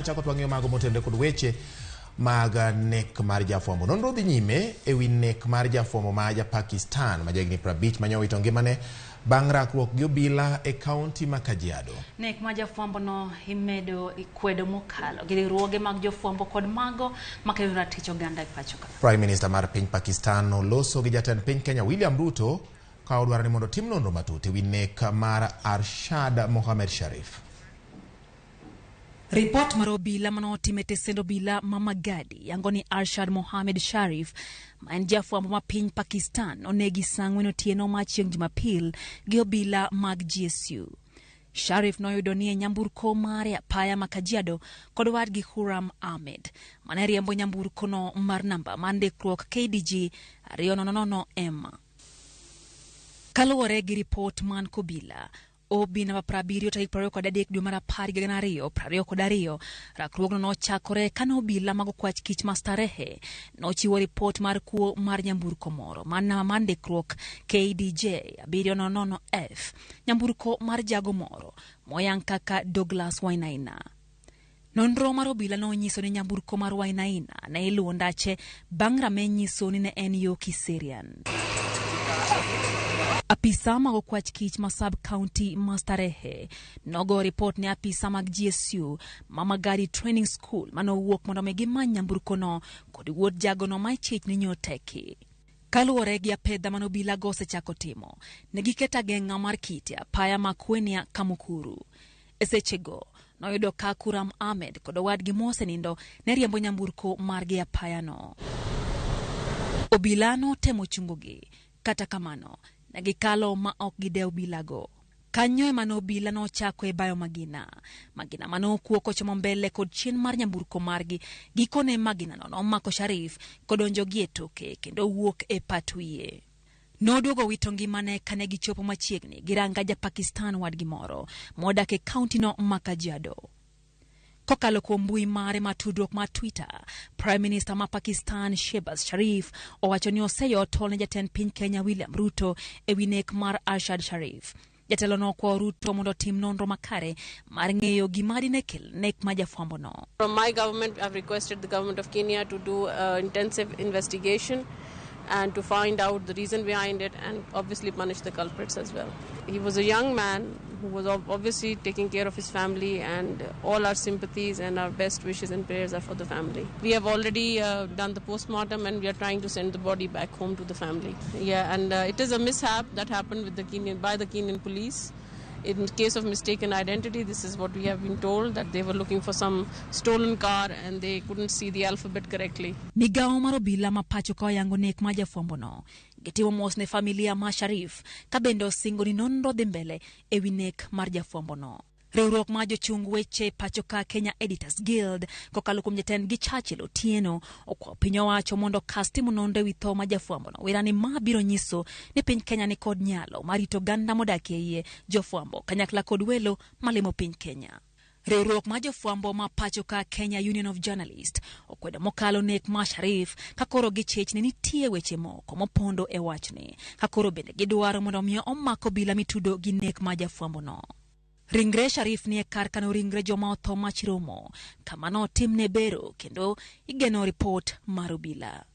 wachako to wang'iyo mago motenore kod weche mag nek mar jafwambo. Nonro dhi nyime e wi nek mar jafwambo ma ja Pakistan ma jahigni 50 mane owito ngimane bang' rakruok gi obila e kaunti ma Kajiado. Nek ma jafwambo no imedo kwedo mokalo gi riwruoge mag jofwambo kod mago makedo ratich oganda e pacho ka. Prime Minister mar piny Pakistan noloso gi jatend piny Kenya William Ruto ka odwaro ni mondo otim nonro matut e wi nek mar Arshad Mohamed Sharif. Ripot mar obila mane otim e tesend obila ma Magadi yango ni Arshad Mohamed Sharif ma en jafwambo ma piny Pakistan onegi saa ang'wen otieno ma chieng' Jumapil gi obila mag GSU. Sharif noyudo ni e nyamburko mare apaya ma Kajiado kod wadgi Khurram Ahmed mane riembo nyamburko no mar namba mar ndikruok KDG 200M. Kaluwore gi ripot man kobila, OB namba 70 tarik 23 dwe mar apar higa 2022, rakruogno nochakore kane obila mag okwach kich ma Starehe nochiwo ripot mar kuo mar nyamburko moro mar namba mar ndikruok KDJ 700F, nyamburko mar jago moro moyang kaka Douglas Wainaina. Nonro mar obila nonyiso ni nyamburko mar Wainaina ne iluwo ndache bang' rameny nyiso ni ne en yo Kiserian. Apisa mag okwach kich ma sub county ma Starehe nogo ripot ne apisa mag GSU ma Magadi Training School mane owuok mondo mi gimany nyamburkono kod wuod jagono ma ichich ni nyoteki. Kaluwore gi apedha mane obilago osechako timo, ne giketo ageng'a mar kite apaya ma Kwenia Kamukuru. E sechego, noyudo ka Kuram Ahmed kod owadgi mosenindo ne riembo nyamburko margi apayano. Obila notemo chungogi, kata kamano, ne gikalo ma ok gidew obilago. Kanyo ema ne obila nochako e bayo magina. Magina mane okuo kochomo mbele kod chien mar nyamburko margi. Gikone maginano nomako Sharif kodonjo gi e toke kendo wuok e pat wiye. Noduogo wito ngimane kane gichopo machiegni gi ranga ja Pakistan wadgi moro modak e kauntino ma Kajiado. Kokalo kuom mbui mare mar tudruok mar Twitter, Prime Minister ma Pakistan Shehbaz Sharif owacho ni oseyo tol ne jatend piny Kenya William Ruto e wi nek mar Arshad Sharif. Jatelo no okwayo Ruto mondo otim nonro makare mar ng'eyo gima dine kel nek ma jafwambo no. From my government, I've requested the government of Kenya to do an intensive investigation and to find out the reason behind it and obviously punish the culprits as well. He was a young man who was obviously taking care of his family, and all our sympathies and our best wishes and prayers are for the family. We have already done the postmortem and we are trying to send the body back home to the family. And it is a mishap that happened with the Kenyan, by the Kenyan police. In case of mistaken identity, this is what we have been told, that they were looking for some stolen car and they couldn't see the alphabet correctly. Migawo mar obila ma pacho ka oyango nek mar jafwambo no. Gitimo mos ne familia ma Sharif ka bende osingo ni nonro dhi mbele e wi nek mar jafwambo no. Riwruok mar jochung weche pacho ka Kenya Editors Guild kokalo kuom jatendgi Churchill Otieno okwayo piny owacho mondo okas timo nonro e wi tho ma jafwambo no. Wera ni ma biro nyiso ni piny Kenya ni kod nyalo mar rito oganda modak e iye jofwambo kanyakla kod welo malimo piny Kenya. Riwruok mar jofwambo ma pacho ka Kenya Union of Journalists okwedo mokalo nek ma Sharif ka koro gichich ni nitie weche moko mopondo e wachni ka koro bende gidwaro mondo omi omak obila mitudo gi nek ma jafwambo no. Ringre Sharif ni e kar kano ringre joma otho ma Chiromo kama notimne bero kendo igeno ripot mar obila.